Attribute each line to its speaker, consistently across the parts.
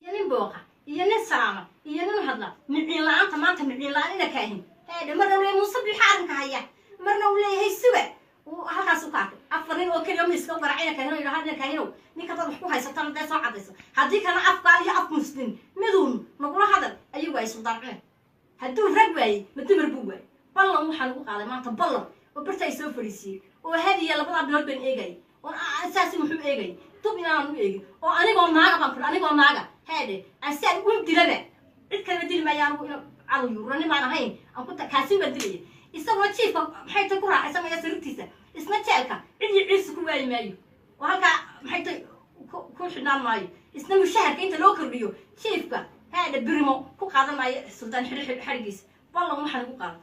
Speaker 1: Iyo nin booqa iyo nin salaama iyo nin hadla. Miciin la-aanta maanta, miciin la-aan ina kaahin heedhe. Marna uu leeyahay Muuse Biixa arrinka haya, marna uu leeyahay suga. Uu halkaas u ka arkay afar nin oo keliya miiska u garaacay ina kaahino, yidhaha: "Ina kaahinow, ninka dad wax ku haysatana dee soo cadayso, haddii kalena afgaal iyo af Muslim miduun nagula hadal." Ayagu ay Suldaan cune hadduu rag waayey, ma dumar buu waayey? Ballan waxaan ugu qaaday maanta, ballan oo barta ay soo fadhiisiiyey oo hadiya 2-daa bilood baan eegayay oo saasi muxuu eegayay dub inaanan u eegin oo anigoo naaga baan kuri, anigoo naaga heedhe aan si aan u dilaba, cid kaleba dili maayo. Anigu ina cadow yuurani baan ahayn, aan ku kaasin baan dilaya. Isagoo jiifka maxay tay ku raaxaysamaya sariirtiisa, isna jeelka cid iyo ciirsi ku waayi maayo oo halkaa maxay tay ku xidhnaan maayo. Isna mushaharka inta loo kordhiyo jiifka haadha birimo ku qaadan maayo. Suldaan xidhi xadhigiisa ballan waxaan ugu qaaday: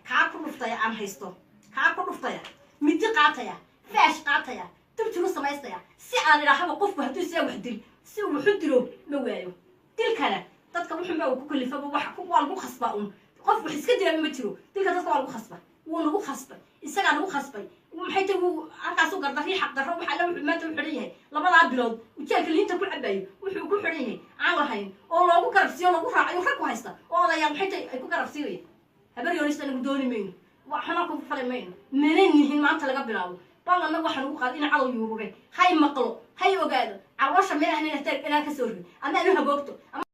Speaker 1: kaa ku dhuftaya aan haysto, kaa ku dhuftaya, midi qaataya, faash qaataya, dubjiru samaystaya, si aan idhaahaba qofku hadduu sidaa wax dil si uu waxu dilo ma waayo. Dilkana dadka wuxunbaa uu ku kalifaba, wax waa lagu khasbaa un. Qof wax iska dilaba ma jiro. Dilka dadka waa lagu khasba, wuu nagu khasbay, isagaa nagu khasbay. Maxay tahay? Wuu halkaasu gardarrii xaq darro waxa alla wuxuu maanta u xidhan yahay 2-daa bilood ujeelka liinta ku cabayo. Wuxuu ku xidhan yahay aan lahayn oo loogu garab siiyo, loogu raacayo rag ku haysta oo odayaal maxay tahay ay ku garab siinaya. Habar Yoonista nagu dooni mayno, waxna ku fali mayno, mana nihin. Maanta laga bilaabo ballanna waxaan ugu qaaday in cadow yuurure hay maqlo, hay ogaado caloosha meel ahna inaan kasoo rin ama anu hagoogto ama